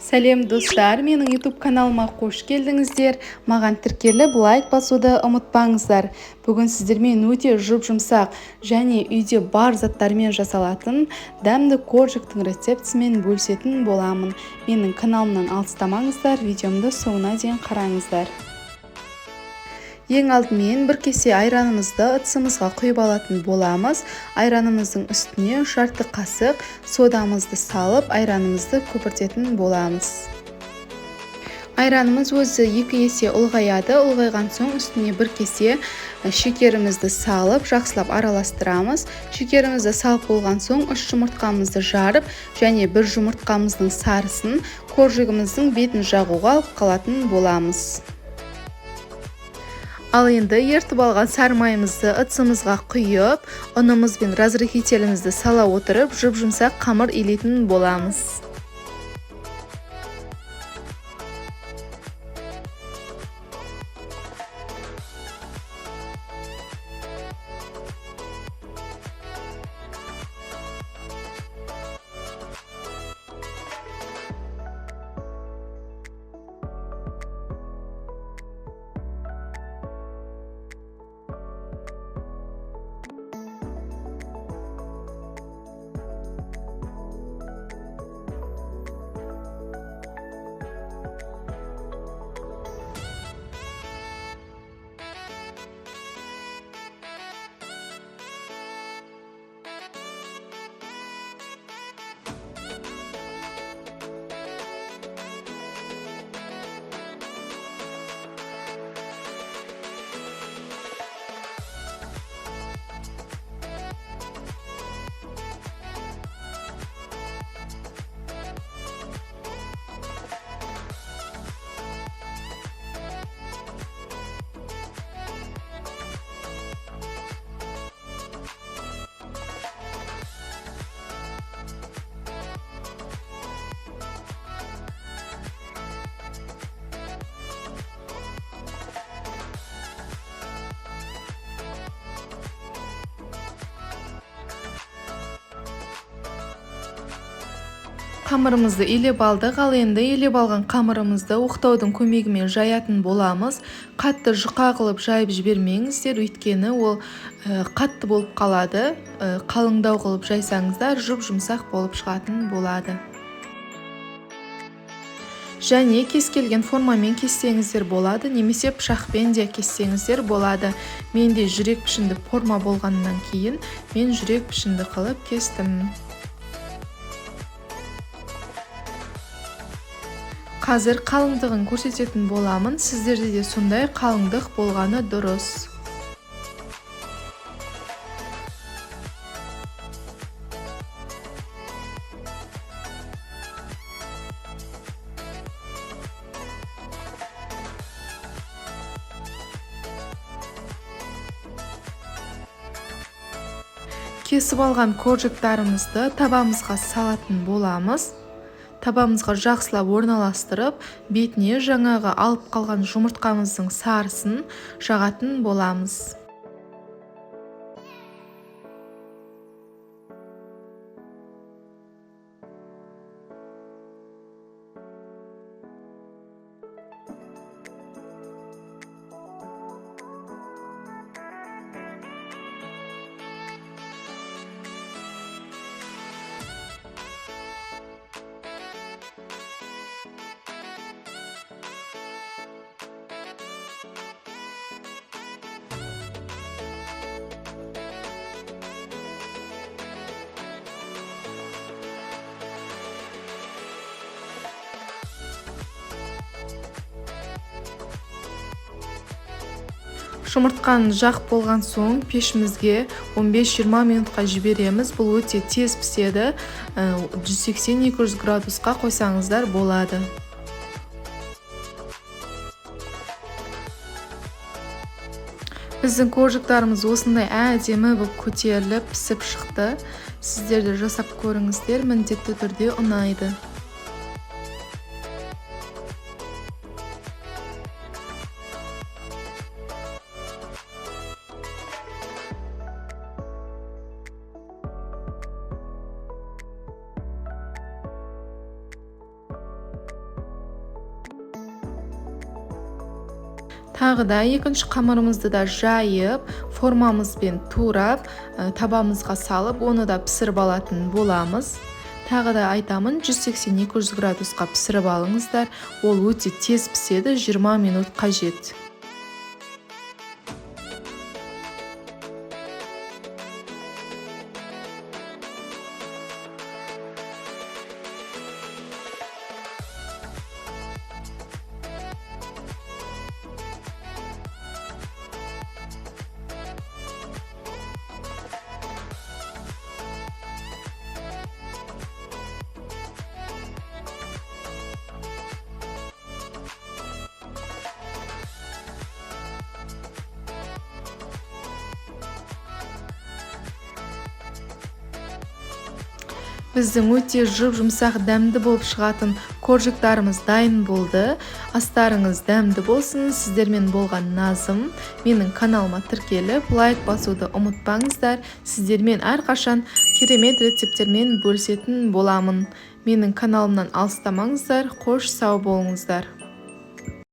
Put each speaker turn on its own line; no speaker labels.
Сәлем достар, менің YouTube каналыма қош келдіңіздер. Маған тіркеліп, лайк басуды ұмытпаңыздар. Бүгін сіздермен өте жұп-жұмсақ және үйде бар заттармен жасалатын дәмді коржиктің рецептісімен бөлісетін боламын. Менің каналымнан алыстамаңыздар, видеомды соңына дейін қараңыздар. Ең алдымен бір кесе айранымызды ыдысымызға құйып алатын боламыз. Айранымыздың үстіне жарты қасық содамызды салып, айранымызды көпіртетін боламыз. Айранымыз өзі 2 есе ұлғаяды. Ұлғайған соң үстіне бір кесе шекерімізді салып, жақсылап араластырамыз. Шекерімізді салып болған соң 3 жұмыртқамызды жарып, және бір жұмыртқамыздың сарысын коржигіміздің бетін жағуға алып қалатын боламыз. Ал енді ертіп алған сары майымызды ыдысымызға құйып, ұнымыз бен разрыхителімізді сала отырып, жұп-жұмсақ қамыр илейтін боламыз. Қамырымызды илеп алдық, ал енді илеп алған қамырымызды оқтаудың көмегімен жаятын боламыз. Қатты жұқа қылып жайып жібермеңіздер, өйткені ол қатты болып қалады. Қалыңдау қылып жайсаңыздар, жұп-жұмсақ болып шығатын болады. Және кез келген формамен кессеңіздер болады, немесе пышақпен де кессеңіздер болады. Менде жүрек пішінді форма болғаннан кейін мен жүрек пішінді қылып кестім. Қазір қалыңдығын көрсететін боламын. Сіздерде де сондай қалыңдық болғаны дұрыс. Кесіп алған коржиктарымызды табамызға салатын боламыз. Табамызға жақсылап орналастырып, бетіне жаңағы алып қалған жұмыртқамыздың сарысын жағатын боламыз. Жұмыртқаны жақ болған соң пешімізге 15-20 минутқа жібереміз. Бұл өте тез піседі. 180-200 градусқа қойсаңыздар болады. Біздің коржиктарымыз осындай әдемі болып көтеріліп пісіп шықты. Сіздер де жасап көріңіздер, міндетті түрде ұнайды. Тағы да екінші қамырымызды да жайып, формамызбен турап, табамызға салып, оны да пісіріп алатын боламыз. Тағы да айтамын, 180-200 градусқа пісіріп алыңыздар. Ол өте тез піседі, 20 минут қажет. Біздің өте жұп-жұмсақ, дәмді болып шығатын коржиктарымыз дайын болды. Астарыңыз дәмді болсын. Сіздермен болған Назым. Менің каналыма тіркеліп, лайк басуды ұмытпаңыздар. Сіздермен әрқашан керемет рецепттермен бөлісетін боламын. Менің каналымнан алыстамаңыздар. Қош сау болыңыздар.